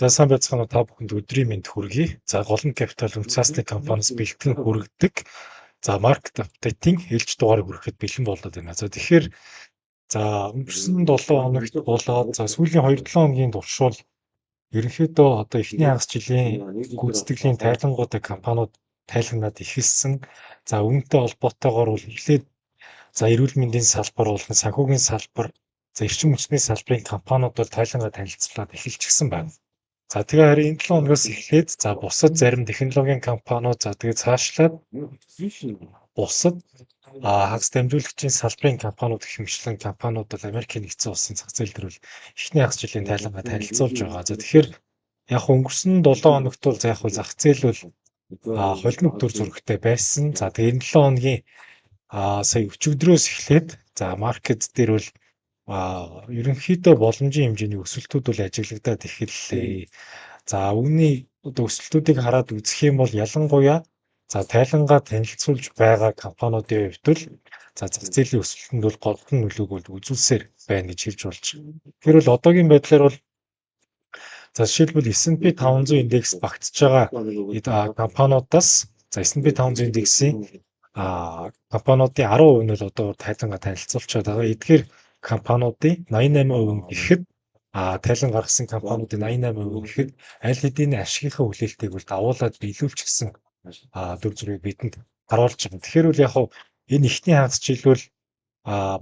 За, сайн байцгаана уу, та бүхэнд өдрийн мэнд хүргэе. За, Голомт Капитал үндэсний компаниас бэлтгэн хүргэдэг. За, market update-ийн ээлж дугаарыг хүрэхэд бэлэн болоод байна. За, тэгэхээр за өнгөрсөн 7 хоногт болоод за сүүлийн 2-7 хоногийн турш ерөнхийдөө одоо эхний хагас жилийн гүйцэтгэлийн тайлангуудыг компаниуд тайлангнаад эхэлсэн. За, үүнтэй холбоотойгоор бол эхлээд за эрүүл мэндийн салбар болон санхүүгийн салбар, за эрчим хүчний салбарын компаниуд бол тайлангаа танилцуулаад эхэлчихсэн байна. За, тэгээ харин энэ 7 хоногоос эхлээд за бусад зарим технологийн компаниуд, за тэгээ цаашлаад бусад хагас дамжуулагчийн салбарын компаниуд гэх мэтчлэн компаниуд бол Америкийн нэгдсэн улсын зах зээл дээр бол эхний хагас жилийн тайлангаа танилцуулж байгаа. За, тэгэхээр яг өнгөрсөн 7 хоногт бол за яг зах зээл бол холимог дүр зурагтай байсан. За, тэгээ энэ 7 хоногийн сая өчигдрөөс эхлээд за market дээр бол ерөнхийдөө боломжийн хэмжээний өсөлтүүд бол ажиглагдаад эхэллээ. За, үүний одоо өсөлтүүдийг хараад үзэх юм бол ялангуяа за тайлангаа танилцуулж байгаа компаниудын хувьд бол за зах зээлийн өсөлтөнд бол голдон нөлөөг бол үзүүлсээр байна гэж хэлж болж байна. Тэр бол одоогийн байдлаар бол за жишээлбэл S&P 500 индекс багтж байгаа компаниудаас за S&P 500 индексийн компаниудын 10% нь бол одоо тайлангаа танилцуулчаад байгаа. Эдгээр компаниудын 88% гэхэд тайлан гаргасан компаниудын 88% гэхэд аль хэдийн ашигынхаа хүлээлтийг бол дагуулад биелүүлчихсэн дүр зургийг бидэнд харуулж байгаа. Тэгэхээр бол яг хав энэ эхний хагас жил бол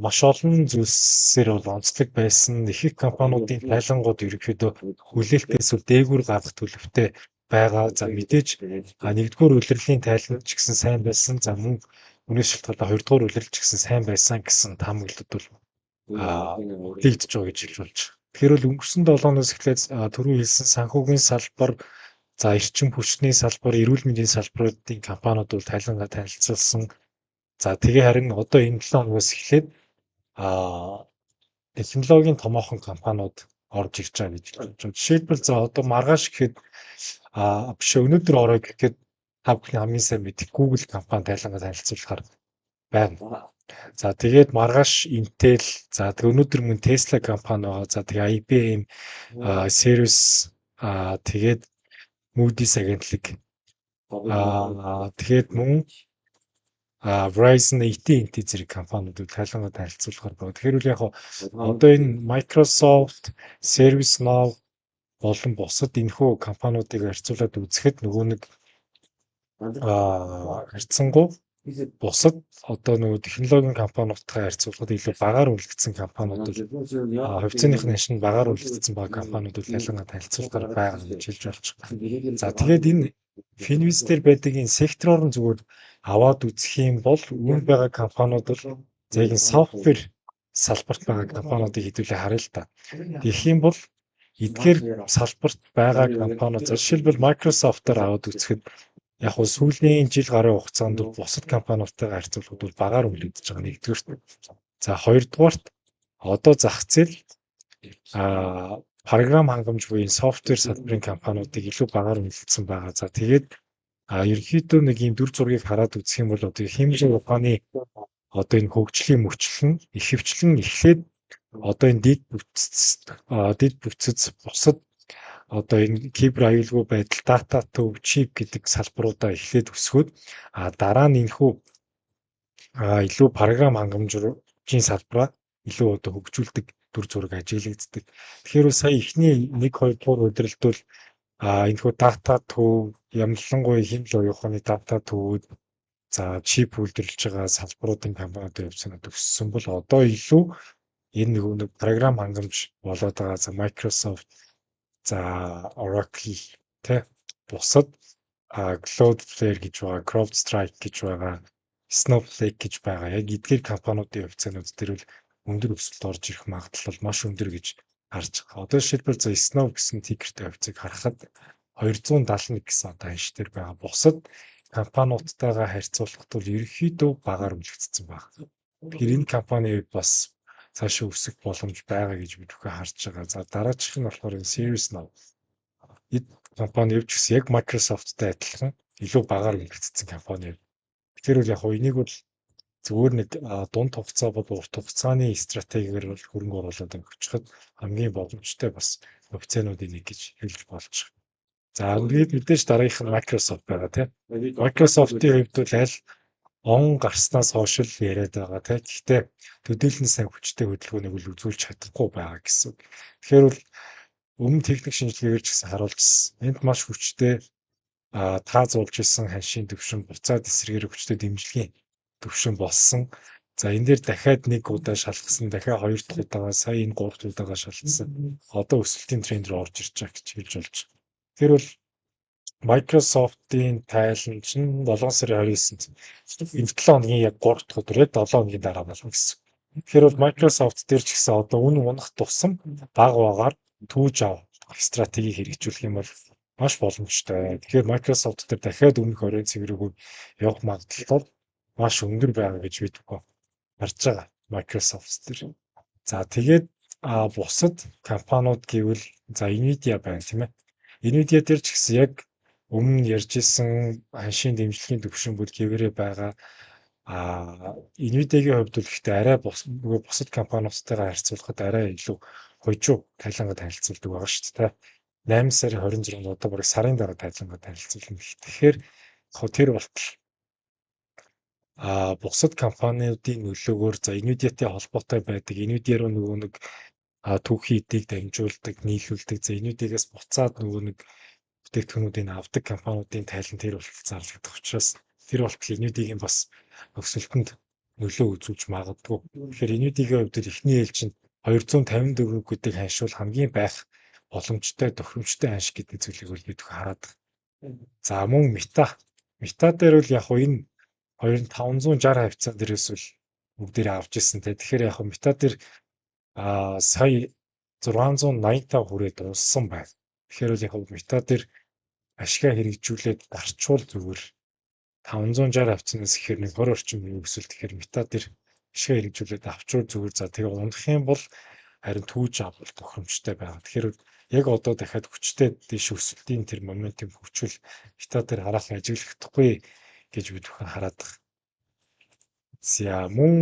маш олон зүйлсээр бол онцлог байсан. Их их компаниудын тайлангууд ерөнхийдөө хүлээлтээс бол дээгүүр гаргах төлөвтэй байгаа. За, мэдээж нэгдүгээр улирлын тайлан ч гэсэн сайн байсан. За, мөн үүнээс шалтгаалаад хоёрдугаар улирал ч гэсэн сайн байсан гэсэн таамаглалд бол үлдээгдэж байгаа гэж хэлж болж байна. Тэгэхээр бол өнгөрсөн 7 хоногоос эхлээд түрүү хэлсэн санхүүгийн салбар, за эрчим хүчний салбар, эрүүл мэндийн салбаруудын компаниуд бол тайлангаа танилцуулсан. За, тэгээ харин одоо энэ 7 хоногоос эхлээд технологийн томоохон компаниуд орж ирж байгаа гэж хэлж байна. Жишээлбэл, за одоо маргааш гэхэд биш, өнөөдөр орой гэхэд та бүхний хамгийн сайн мэдэх Google компани тайлангаа танилцуулахаар байна. За, тэгээд маргааш Intel, за тэгээ өнөөдөр мөн Tesla компани байгаа. За, тэгээ IBM, Service, тэгээд Moody's агентлаг. Тэгээд мөн Verizon, AT&T зэрэг компаниудыг тайлангаа танилцуулахаар байна. Тэгэхээр үл яг одоо энэ Microsoft, ServiceNow болон бусад энэхүү компаниудыг харьцуулаад үзэхэд нөгөө нэг харьцангуй бусад одоо нөгөө технологийн компаниудтай харьцуулахад илүү багаар үнэлэгдсэн компаниуд бол хувьцааных нь ханш нь багаар үнэлэгдсэн байгаа компаниуд бол ялангуяа танилцуулгаар байгаа гэж хэлж болж байна. За, тэгээд энэ Finviz дээр байдаг энэ сектороор нь зүгээр аваад үзэх юм бол үүнд байгаа компаниуд бол за яг энэ software салбарт байгаа компаниудыг хэдүүлээ харъя л та. Тэгэх юм бол эдгээр салбарт байгаа компаниуд, жишээлбэл, Microsoft-аар аваад үзэхэд яг хуу сүүлийн жил гаруй хугацаанд бусад компаниудтайгаа харьцуулахад бол багаар үнэлэгдэж байгаа нэгдүгээрт. За, хоёрдугаарт одоо зах зээл програм хангамж буюу software салбарын компаниудыг илүү багаар үнэлсэн байгаа. За, тэгээд ерөнхийдөө нэг ийм дүр зургийг хараад үзэх юм бол одоо хиймэл ухааны одоо энэ хөгжлийн мөчлөн ихэвчлэн эхлээд одоо энэ дэд бүтцэд бусад одоо энэ кибер аюулгүй байдал, дата төв, чип гэдэг салбаруудаа эхлээд өсгөөд дараа нь энэхүү илүү програм хангамжийн салбараа илүү одоо хөгжүүлдэг дүр зураг ажиглагддаг. Тэгэхээр сая эхний 1 2 дугаар улиралд бол энэхүү дата төв, ялангуяа хиймэл оюун ухааны дата төвүүд, за чип үйлдвэрлэж байгаа салбаруудын компаниудын хувьцаанууд өссөн бол одоо илүү энэ нөгөө нэг програм хангамж болоод байгаа. За, Microsoft, за Oracle тэ бусад Cloudflare гэж байгаа, CrowdStrike гэж байгаа, Snowflake гэж байгаа. Яг эдгээр компаниудын хувьцаанууд дээр бол өндөр өсөлт орж ирэх магадлал маш өндөр гэж харж байгаа. Одоо жишээлбэл, за Snow гэсэн ticker тэй хувьцааг харахад 271 гэсэн одоо ханш дээр байгаа. Бусад компаниудтайгаа харьцуулахад бол ерөнхийдөө багаар үнэлэгдсэн байна. Тэгэхээр энэ компани бас цаашаа өсөх боломж байгаа гэж бид бүхэн харж байгаа. За, дараачих нь болохоор энэ ServiceNow. Энэ компани явж гисэн яг Microsoft-тай адилхан илүү багаар үнэлэгдсэн компани. Тэгэхээр бол яг хуу энийг бол зүгээр нэг дунд хугацаа бол урт хугацааны стратегиэр бол хөрөнгө оруулалт өгчөхөд хамгийн боломжтой бас хувьцаануудын нэг гэж хэлж болж байгаа. За, тэгээд мэдээж дараагийнх нь Microsoft байгаа, тийм. Microsoft-ийн хувьд бол аль он гарснаас хойш л яриад байгаа, тийм. Гэхдээ төдийлөн сайн хүчтэй хөдөлгөөнийг үл үзүүлж чадахгүй байгаа гэсэн. Тэгэхээр бол өмнө техник шинжилгээгээр ч гэсэн харуулжсэн. Энд маш хүчтэй таазуулж исэн ханшийн төвшин буцаад эсрэгээр хүчтэй дэмжлэгийн төвшин болсон. За, энэ дээр дахиад нэг удаа шалгасан, дахиад хоёр дахь удаага, сая энэ гурав дахь удаага шалгасан. Одоо өсөлтийн тренд рүү орж ирж байгаа гэж хэлж болж байна. Тэр бол Microsoft-ийн тайлан чинь 7 сарын 29-нд энэ 7 хоногийн яг 3 дахь өдөр, яг 7 хоногийн дараа болно гэсэн. Тэгэхээр бол Microsoft дээр ч гэсэн одоо үн унах тусам баг багаар түүж авах стратегийг хэрэгжүүлэх юм бол маш боломжтой. Тэгэхээр Microsoft дээр дахиад өмнөх оройн цэг рүү явах магадлал маш өндөр байгаа гэж бид харж байгаа Microsoft дээр. За, тэгээд бусад компаниуд гэвэл, за, Nvidia байна, тийм ээ. Nvidia дээр ч гэсэн яг өмнө ярьж исэн ханшийн дэмжлэгийн түвшин бүр хэвээрээ байгаа. Nvidia-гийн хувьд бол гэхдээ арай нөгөө бусад компаниудтайгаа харьцуулахад арай илүү хожуу тайлангаа танилцуулдаг байгаа шүү дээ. 8 сарын 26-нд, одоо бараг сарын дараа тайлангаа танилцуулна. Тэгэхээр яг тэр болтол бусад компаниудын нөлөөгөөр, за, Nvidia-тэй холбоотой байдаг. Nvidia руу нөгөө нэг түүхийн эдийг дамжуулдаг, нийлүүлдэг. За, Nvidia-гаас буцаад нөгөө нэг бүтээгдэхүүнүүдийг авдаг компаниудын тайлан тэр болтол зарлагдах учраас тэр болтол Nvidia-гийн бас өсөлтөнд нөлөө үзүүлж магадгүй. Тэгэхээр Nvidia-гийн хувьд эхний ээлжинд 254 гэдэг ханшуул хамгийн байх боломжтой, тохиромжтой ханш гэдэг зүйлийг бол бид хараад байна. За, мөн Meta. Meta дээр бол яг хуу энэ 2560 хавьцаа дээрээс бол бүгдээрээ авч ирсэн те. Тэгэхээр яг хуу Meta дээр сая 685 хүрээд унсан байна. Тэгэхээр бол яг хуу Meta дээр ашгаа хэрэгжүүлээд гарчвал зүгээр. 560 хавьцаанаас ихээр нэг 20 орчим өсөлт. Тэгэхээр Meta дээр ашгаа хэрэгжүүлээд авчвал зүгээр. За, тэгээ унах юм бол харин түүж авах тохиромжтой байгаа. Тэгэхээр яг одоо дахиад хүчтэй дээш өсөлтийн тэр моментум хүчвэл Meta дээр хараахан ажиглахдаггүй гэж бид бүхэн хараад байгаа. За, мөн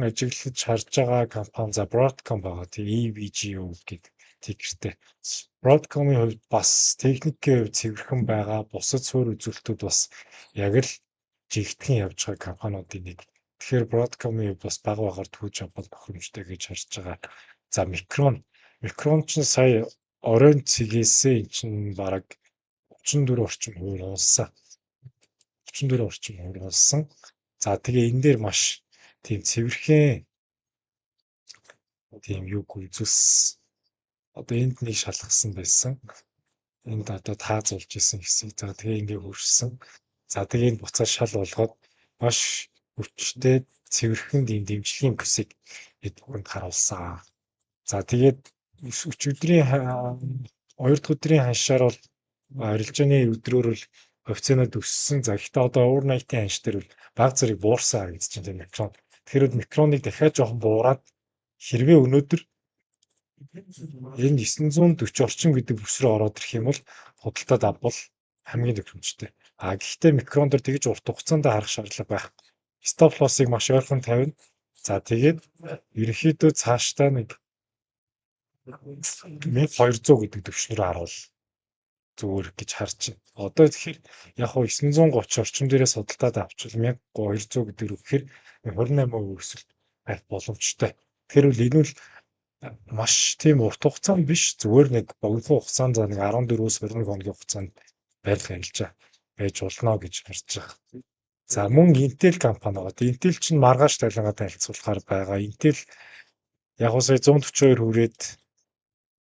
ажиглаж харж байгаа компани, за, Broadcom байгаа. Тийм, EVGO гэдэг ticker тэй. Broadcom-ын хувьд бас техникийн хувьд цэвэрхэн байгаа. Бусад суурь үзүүлэлтүүд бас яг л жигтгэн явж байгаа компаниудын нэг. Тэгэхээр Broadcom-ын хувьд бас бага багаар түүж авах тохиромжтой гэж харж байгаа. За, Micron. Micron ч сая оройн цэгээсээ эн чинь бараг 34 орчим хувиар унсан. 34 орчим хувиар унсан. За, тэгээ энэ дээр маш тийм цэвэрхэн тийм юг үзүүлсэн. Одоо энд нэг шалгасан байсан. Энд одоо таазуулж исэн хэсэг. За, тэгээ ингээ хөрсөн. За, тэгээ энэ буцаад шал болгоод маш хүчтэй цэвэрхэн тийм дэмжлэгийн бүсийг эд бүхэнд харуулсан. За, тэгээд өчигдрийн, хоёр дахь өдрийн ханшаар бол арилжааны өдрөөр бол хувьцаанууд өссөн. За, гэхдээ одоо overnight-ийн ханш дээр бол баг зэрэг буурсан харагдаж байна, тийм, Micron. Тэгэхээр Micron-ыг дахиад жоохон буураад хэрвээ өнөөдөр энэ 940 орчим гэдэг бүс рүү ороод ирэх юм бол худалдаад авбал хамгийн тохиромжтой. А гэхдээ Micron дээр тэгж урт хугацаанд харах шаардлага байхгүй. Stop loss-ыг маш ойрхон тавина. За, тэгээд ерөнхийдөө цаашдаа нэг 1200 гэдэг түвшин рүү харуул зүгээр гэж харж байна. Одоо тэгэхээр яг хуу 930 орчим дээрээс худалдаад авчвал 1200 гэдэг рүү гэхээр 28% өсөлт байх боломжтой. Тэгэхээр бол энэ бол маш тийм урт хугацаанд биш, зүгээр нэг богино хугацаанд, за, нэг 14-өөс 21 хоногийн хугацаанд барих арилжаа байж болно гэж харж байгаа. За, мөн Intel компани байгаа. Intel чинь маргааш тайлангаа танилцуулахаар байгаа. Intel яг уу сая 142 хүрээд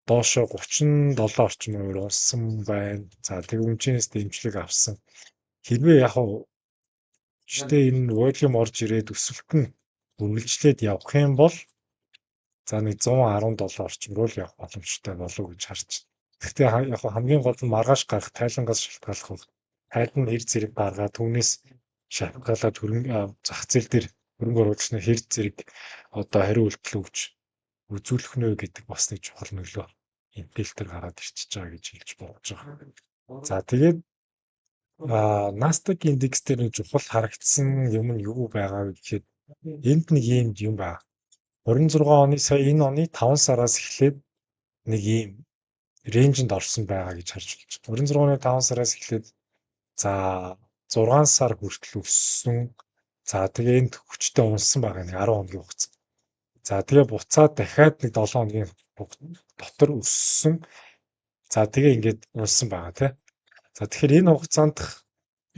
доошо 37 орчим хувиар унсан байна. За, тэг үнчнээс дэмжлэг авсан. Хэрвээ яг уу гэхдээ энэ volume орж ирээд өсөлт нь үргэлжлээд явах юм бол, за, нэг 117 орчим руу л явах боломжтой болов уу гэж харж байна. Гэхдээ яг хамгийн гол нь маргааш гарах тайлангаас шалтгааллах бол тайлан хэр зэрэг гаргаад түүнээс шалтгаалаад хөрөнгө зах зээл дээр хөрөнгө оруулагчны хэр зэрэг одоо хариу үйлдэл өгч үзүүлэх нэ гэдэг бас нэг чухал нөлөө Intel дээр гараад ирчихэж байгаа гэж хэлж болж байгаа. За, тэгээд Nasdaq индекс дээр нэг чухал харагдсан юм нь юу байгаа вэ гэхэд энд нэг ийм юм байна. 26 оны, сая энэ оны 5 сараас эхлээд нэг ийм Range энд орсон байгаа гэж харж болж байна. 26 оны 5 сараас эхлээд за 6 сар хүртэл өссөн. За, тэгээ энд хүчтэй унсан байгаа нэг 10 хоногийн хугацаа. За, тэгээ буцаад дахиад нэг 7 хоногийн дотор өссөн. За, тэгээ ингээд унсан байгаа, тий. За, тэгэхээр энэ хугацаанд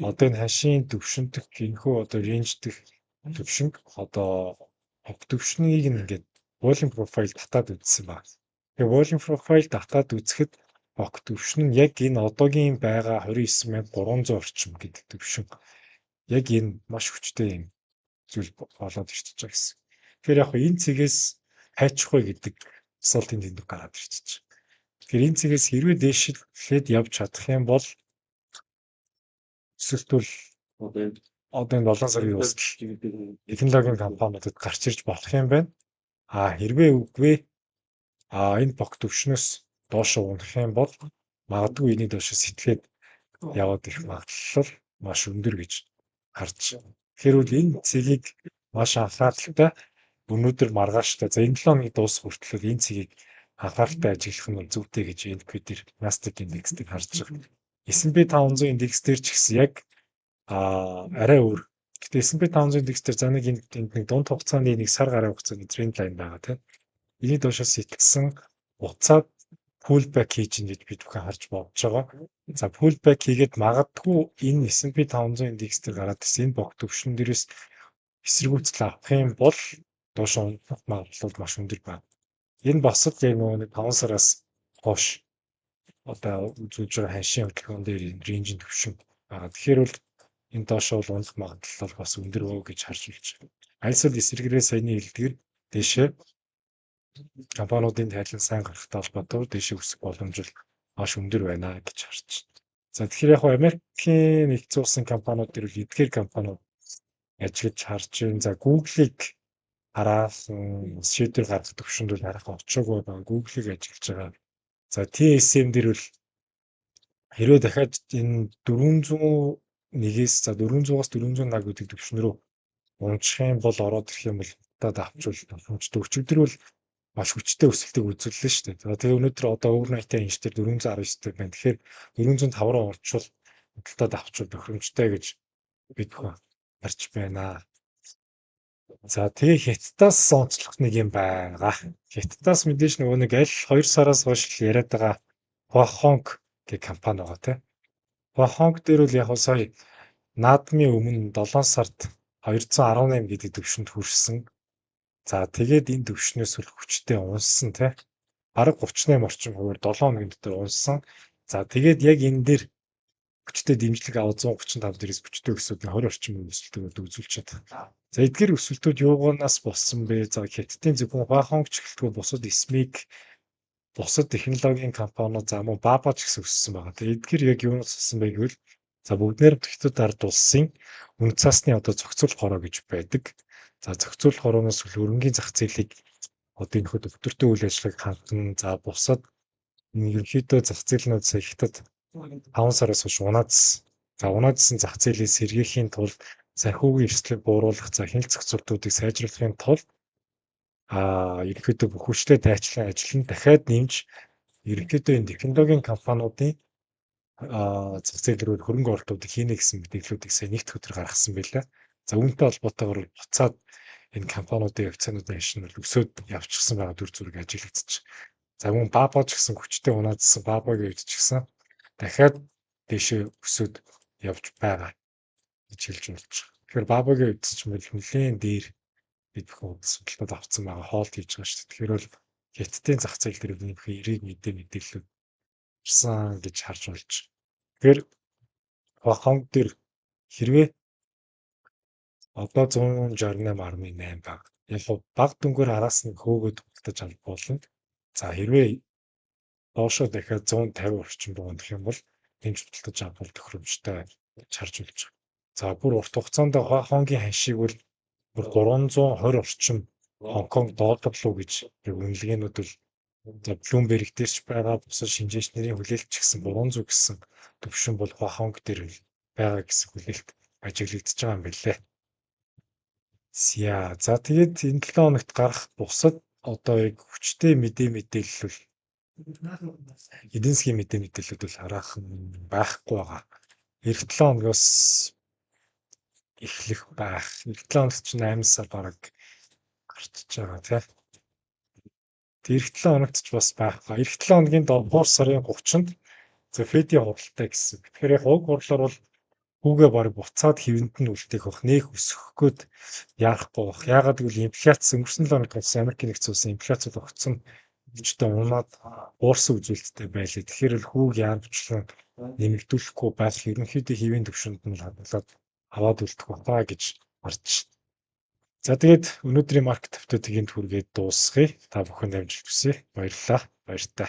одоо энэ ханшийн төвшин дэх энэхүү одоо range дэх төвшинг, одоо төвшнийг ингээд volume profile татаад үзсэн байна. Тэгээ volume profile татаад үзэхэд POC төвшин нь яг энэ одоогийн байгаа 29,300 орчим гэдэг төвшин яг энэ маш хүчтэй юм зүйл болоод ирчихэж байгаа гэсэн. Тэгэхээр яг энэ цэгээс хайчих вэ гэдэг асуултын тэмдэг гараад ирчихэж байгаа. Тэгэхээр энэ цэгээс хэрвээ дээшлээд явж чадах юм бол өсөлтөл одоо энэ 7 сарын дуустал технологийн компаниудад гарч ирж болох юм байна. А хэрвээ үгүй, энэ POC төвшнөөс доошо унах юм бол магадгүй энэний доошо сэтгээд яваад ирэх магадлал маш өндөр гэж харж байна. Тэгэхээр бол энэ цэгийг маш анхааралтай өнөөдөр, маргааштай, за, энэ 7 хоногийн дуусах хүртэл энэ цэгийг анхааралтай ажиглах нь зүйтэй гэж NQ дээр, Nasdaq индекс дээр харж байгаа. S&P 500 индекс дээр ч гэсэн яг арай өөр. Гэтэ S&P 500 индекс дээр за нэг энд нэг дунд хугацааны, нэг сар гаруй хугацааны trend line байгаа, тийм. Энэний доошоо сэтгсэн, буцаад pullback хийж гин гэж бид бүхэн харж бодож байгаа. За, pullback хийгээд магадгүй энэ S&P 500 индекс дээр гараад ирсэн энэ POC төвшин дээрээс эсэргүүцэл авах юм бол доош унах магадлал маш өндөр байна. Энэ бас л яг нөгөө нэг 5 сараас хойш одоо үзүүлж байгаа ханшийн хөдөлгөөн дээр энэ range ийн төвшин байгаа. Тэгэхээр бол энэ доошоо бол унах магадлал бас өндөр өө гэж харж байна. Альсвал эсрэгээрээ саяны хэлдгээр дээшээ компаниудын тайлан сайн гарахтай холбоотойгоор дээшээ өсөх боломж маш өндөр байна гэж харж байна. За, тэгэхээр яг Америкийн нэгдсэн улсын компаниуд дээр бол эдгээр компаниуд ажиглаж харж байна. За, Google-ыг хараахан шийдвэр гаргах төвшөнд бол хараахан очоогүй байгаа. Google-ыг ажиглаж байгаа. За, TSM дээр бол хэрвээ дахиад энэ 401-ээс, за, 400-аас 401 гэдэг төвшин рүү унчих юм бол, ороод ирэх юм бол удаад авчвал боломжтой. Өчигдөр бол маш хүчтэй өсөлтийг үзүүллээ шүү дээ. За, тэгээ өнөөдөр одоо overnight энэ дээр 419 дээр байна. Тэгэхээр 405 руу орчвол худалдаад авчвал тохиромжтой гэж бид бүхэн харж байна. За, тэгээ Хятадаас онцлох нэг юм байгаа. Хятадаас мэдээж нөгөө нэг аль 2 сараас хойш л яриад байгаа Huahong гэх компани байгаа, тийм. Huahong дээр бол яг сая наадмын өмнө 7 сард 218 гэдэг түвшинд хүрсэн. За, тэгээд энэ түвшнээс бол хүчтэй унсан, тий. Бараг 38 орчим хувиар 7 хоногийн дотор унсан. За, тэгээд яг энэ дээр хүчтэй дэмжлэг аваад 135 дээрээс хүчтэй өсөөд 20 орчим өсөлтөд үзүүлж чадах. За, эдгээр өсөлтүүд юугоонаас болсон бэ? За, Хятадын зөвхөн Huahong ч гэлтгүй бусад SME, бусад технологийн компаниуд, за, мөн Баба ч гэсэн өссөн байгаа. Тэгээд эдгээр яг юунаас өссөн бэ гэвэл, за, бүгдээр Хятад ард улсын үнэт цаасны одоо зохицуулах хороо гэж байдаг. За, зохицуулах хорооноос хөрөнгийн зах зээлийг одоо энэ хөө доктортой үйл ажиллагааг ханган, за, бусад ерөнхийдөө зах зээлнүүд сая Хятад 5 сараас хойш унаадсан. За, унаадсан зах зээлийг сэргээхийн тулд, санхүүгийн эрсдлийг бууруулах, за, хяналт зохицуултуудыг сайжруулахын тулд ерөнхийдөө бүх хүчтэй дайчлан ажил нь дахиад нэмж ерөнхийдөө энэ технологийн компаниудын зах зээл рүү хөрөнгө оруулалтуудыг хийнэ гэсэн мэдээллүүдийг сая нэгд өдөр гаргасан байлаа. За, үүнтэй холбоотойгоор буцаад энэ компаниудын акцнуудын ханш нь өсөөд явчихсан байгаа дүр зураг ажиглагдчих. За, мөн Баба ч гэсэн хүчтэй унаадсан. Бабагийн үед ч гэсэн дахиад дээшээ өсөөд явж байгаа гэж хэлж болж байгаа. Тэгэхээр Бабагийн үед ч нэлээд дээр бид бүхэн судалгаад авцсан байгаа, hold хийж байгаа шүү дээ. Тэгэхээр бол Хятадын зах зээл дээр энэ бүхэн эерэг мэдээллүүд ирсэн гэж харж болж. Тэгэхээр Хонг дээр хэрвээ одоо 168.8 баг. Яг баг дүнгээр араас нь хөөгөөд худалдаж авах болно. За, хэрвээ доошоо дахиад 150 орчим буунах юм бол нэмж худалдаж авах тохиромжтой гэж харж болж байгаа. За, бүр урт хугацаанд Хонгийн ханшийг бол бүр 320 орчим Хонконг доллар руу гэж үнэлгээнүүд бол, за, Bloomberg дээр ч байгаа, бусад шинжээч нарын хүлээлт ч гэсэн 300 гэсэн төвшин бол Хонг дээр байгаа гэсэн хүлээлт ажиглагдчихж байгаа юм билээ. За, тэгээд энэ 7 хоногт гарах бусад одоо яг хүчтэй мэдээлэл Эдийн засгийн мэдээллүүд бол хараахан байхгүй байгаа. Ирэх 7 хоногоос эхлэх байх. Ирэх 7 хоногт чинь 8 сар бараг гарчиж байгаа, тий. Ирэх 7 хоногт ч бас байхгүй. Ирэх 7 хоногийн 7 дугаар сарын 30-нд за Fed-ийн хуралтай гэсэн. Тэгэхээр яг уг хурлаар бол хүүгээ бараг буцаад хэвэнд нь үлдээх бах, нэх өсөх гээд яарахгүй бах. Яагаад гэвэл инфляц өнгөрсөн 7 хоногт болсон Америкийн нэгдсэн улсын инфляц бол огцом хүчтэй унаад буурсан үзүүлэлттэй байлээ. Тэгэхээр л хүүг яамчлан нэмэгдүүлэхгүй байх, ерөнхийдөө хэвийн төвшөнд нь хадгалаад аваад үлдэх баха гэж харж. За, тэгээд өнөөдрийн market update-ийг энд хүргээд дуусгая. Та бүхэнд амжилт хүсье. Баярлалаа. Баяртай.